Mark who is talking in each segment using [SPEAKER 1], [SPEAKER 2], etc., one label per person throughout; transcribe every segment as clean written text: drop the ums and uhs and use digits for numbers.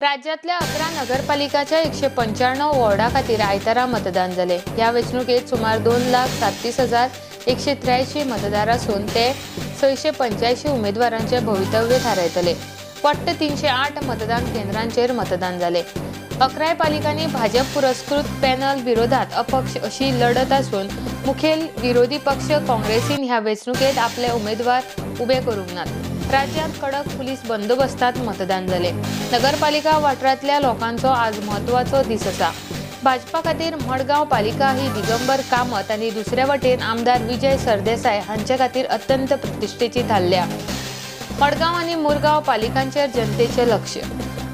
[SPEAKER 1] राज्यातल्या 11 नगरपालिकाच्या 195 वॉर्डा खातीर आयतारा मतदान जालें. ह्या वेंचणुकेत सुमार 2,37,183 मतदार आसून ते 685 उमेदवारांचे भवितव्य थारायतले. वट्ट 308 मतदान केंद्रांचेर मतदान जालें. 11 पालिकांनी भाजप पुरस्कृत पॅनल विरोधात अपक्ष अशी लढत आसून मुखेल विरोधी पक्ष काँग्रेसीन ह्या वेंचणुकेत आपले उमेदवार उबे करूंक नात. राज्यात कडक पुलीस बंदोबस्तात मतदान जालें. नगरपालिका वाठारांतल्या लोकांचो आज म्हत्वाचो दीस आसा. भाजपा खातीर मडगांव पालिका ही दिगंबर कामत आनी दुसऱ्या वटेन आमदार विजय सरदेसाय हांचे खातीर अत्यंत प्रतिश्ठेची थारल्या. मडगांव आनी मुरगांव पालिकांचेर जनतेचें लक्ष.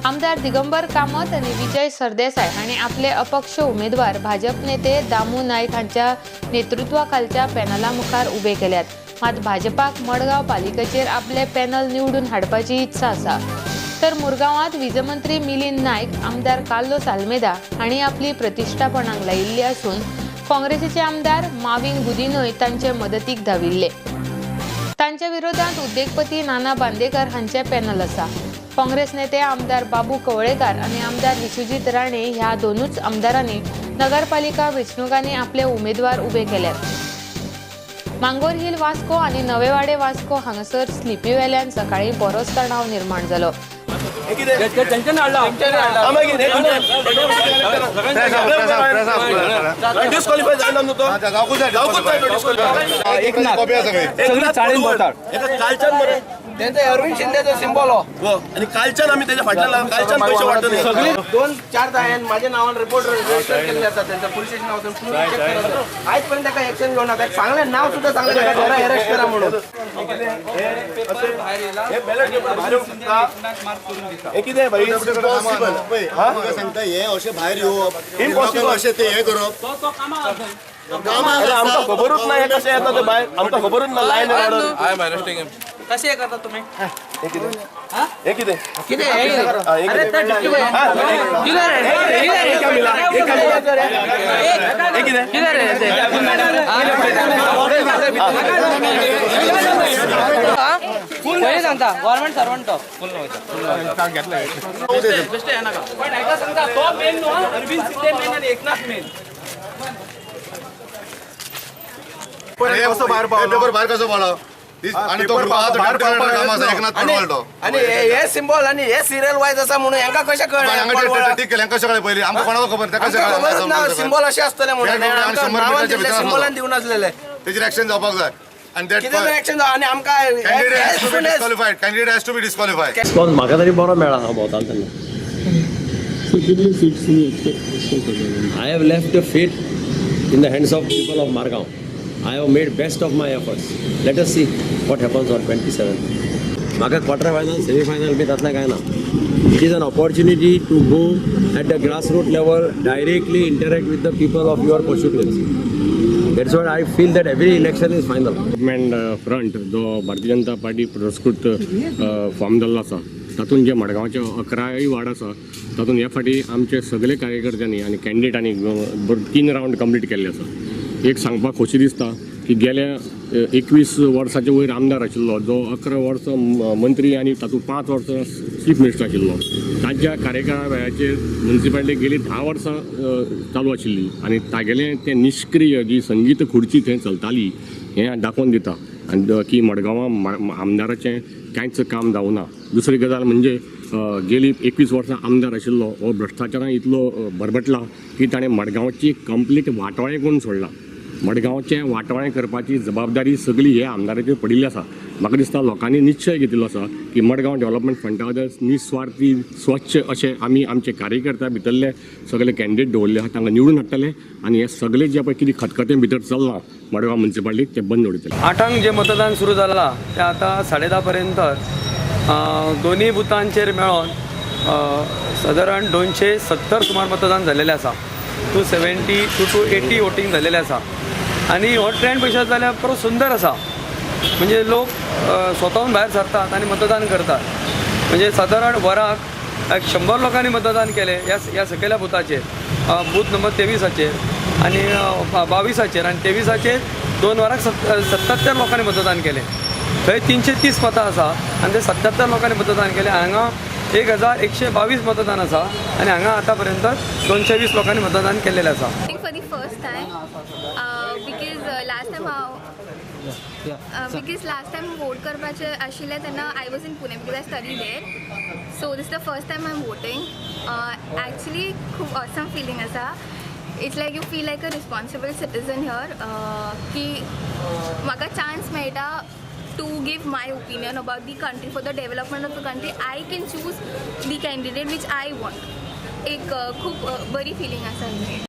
[SPEAKER 1] आमदार दिगंबर कामत आनी विजय सरदेसाय हांणी आपले अपक्ष उमेदवार भाजप नेते दामू नायक हांच्या नेतृत्वाखालच्या पॅनला मुखार उबे केल्यात. मात भाजपाक मडगांव पालिकेचेर आपले पॅनल निवडून हाडपाची इत्सा आसा. तर मुरगांवांत वीजमंत्री मिलिंद नायक, आमदार कार्लोस आल्मेदा हांणी आपली प्रतिश्ठापणाक लायिल्ली आसून काँग्रेसीचे आमदार माविन गुदिनोय तांचे मदतीक धाविल्ले. तांच्या विरोधात उद्देगपती नाना बांदेकर हांचे पॅनल आसा. काँग्रेस नेते आमदार बाबू कवळेकार आनी आमदार विश्वजीत राणे ह्या दोनूच आमदारांनी नगरपालिका वेंचणुकांनी आपले उमेदवार उबे केल्यात. मांगोर हिल वास्को आनी नवेवाडे वास्को हांगासर स्लिपी वेल्यान सकाळी बरोच तणाव निर्माण जालो.
[SPEAKER 2] अरविंद शिंदेचो सिंबॉल हो
[SPEAKER 3] आणि कालच्यान आम्ही त्याच्या फाटल्यान कालच्यान पैसे वाटत
[SPEAKER 2] सगळे 2-4 जाणांनी माझ्या नावान रिपोर्ट रजिस्टर केले जातात. त्यांचा पोलीस स्टेशन वचून चेक करत आजपर्यंत काय ऍक्शन घेऊ नका. चांगलं नाव सुद्धा चांगलं घरा अरेस्ट करा म्हणून.
[SPEAKER 3] हे बॅलेट पेपर भायर येवंक शकता. हे कितें भाई
[SPEAKER 4] सांगता हे अशें भायर येवप
[SPEAKER 3] इम्पॉसिबल
[SPEAKER 4] अशें ते हे करप.
[SPEAKER 3] अरे आमकां खबरूच ना हे कशें येता ते भायर. आमकां खबरूच ना लायन ऑर्डर
[SPEAKER 2] कसे करता तुम्ही.
[SPEAKER 3] हे कितें हे कितें
[SPEAKER 2] कितें पयलीं सांगता गव्हर्मेंट सर्वंट तो पण हेका सांगता तो मेन न्हू अरविंद शिंदे मेन आनी एकनाथ मेन.
[SPEAKER 4] कसो भायर पेपर भायर कसो पावलो आणि तो
[SPEAKER 2] आणि हे सिंबॉल आणि हे सिरियल वायज आसा म्हणून हेंका कशें कळ्ळें?
[SPEAKER 4] टीक केलें कशें कळ्ळें पयलीं आमकां कोणाक खबर
[SPEAKER 2] खबरूच ना. सिंबॉल अशें आसतलें म्हणून सिंबॉलान दिवन आसलेले
[SPEAKER 4] तेजेर एक्शन जावपाक जाय. आनी
[SPEAKER 2] कितें एक्शन जावं आनी आमकां
[SPEAKER 4] candidate has to be disqualified.
[SPEAKER 5] Response म्हाका तरी बरो मेळ्ळा हांव भोंवतालो तेन्ना. I have left the fate in the hands of people of Margao. I have made best of my efforts. Let us see what happens on 27. म्हाका quarter final, semi final बी तातलें कांय ना. It is an opportunity to go at the grass root level, directly interact with the people of your constituency. That's what I feel that every election is final.
[SPEAKER 6] Development front जो Bharatiya Janata party पुरस्कृत form जाल्लो आसा तातूंत जे मडगांवचे 11 ward आसा तातूंत ह्या फावटी आमचे सगळे कार्यकर्त्यांनी आनी कॅन्डिडेटांनी 3 रावंड कंप्लीट केल्ले आसा. एक सांगपाक खोशी दिसता की गेल्या 21 वर्साचे वयर आमदार आशिल्लो जो 11 वर्सां मंत्री आनी तातूंत 5 वर्सां चीफ मिनिस्टर आशिल्लो ताच्या कार्यकाळा वेळाचेर म्युनिसिपालिटी गेली 10 वर्सां चालू आशिल्ली आनी तागेलें तें निश्क्रीय जी संगीत खुर्ची थंय चलताली हें दाखोवन दिता आनी की मडगांवां आमदाराचें कांयच काम जावना. दुसरी गजाल म्हणजे गेली 21 वर्सां आमदार आशिल्लो हो भ्रश्टाचारान इतलो बरबटला की ताणें मडगांवची कंप्लीट वाटोळें करून सोडलां. मडगांवचें वाटोळें करपाची जबाबदारी सगळी हे आमदाराचेर पडिल्ली आसा. म्हाका दिसता लोकांनी निश्चय घेतिल्लो आसा की मडगांव डेव्हलपमेंट फंडा बद्दल निस्वार्थी स्वच्छ अशें आमी आमचे कार्यकर्त्या भितरले सगळे कॅन्डिडेट दवरले आसा तांकां निवडून हाडटले आनी हे सगळे जे पळय कितें खतखतें भितर चल्लां मडगांव म्युनिसिपालिटीक तें बंद उडयतले.
[SPEAKER 7] 8 जे मतदान सुरू जालां तें आतां 10:30 पर्यंत दोनूय बुथांचेर मेळोन सादारण 270 सुमार मतदान जाल्लेलें आसा. 270 to 280 voting जाल्लेलें आसा आनी हो ट्रेंड पळयशात जाल्यार बरो सुंदर आसा. म्हणजे लोक स्वताहून भायर सरतात आनी मतदान करतात. म्हणजे सादारण वराक 100 लोकांनी मतदान केलें ह्या सकयल्या बुथाचेर, बूथ नंबर 23 आनी 22 आनी 23 2 वराक 77 लोकांनी मतदान केलें. थंय 330 मतां आसा आनी ते 77 लोकांनी मतदान केलें. हांगा 1122 मतदान आसा आनी हांगा आतां पर्यंत 220 लोकांनी मतदान केल्लेलें आसा.
[SPEAKER 8] Voting for the first time because last time हांव because last time vote करपाचें आशिल्लें तेन्ना I was in Pune because I study there, so this the first time I am voting. Actually खूब ऑसम फिलींग आसा. It's like you feel like a responsible citizen here की म्हाका chance मेळटा to give my opinion about the country, for the development of the country. I can choose the candidate which I want. एक खूब बरी feeling आसा ही.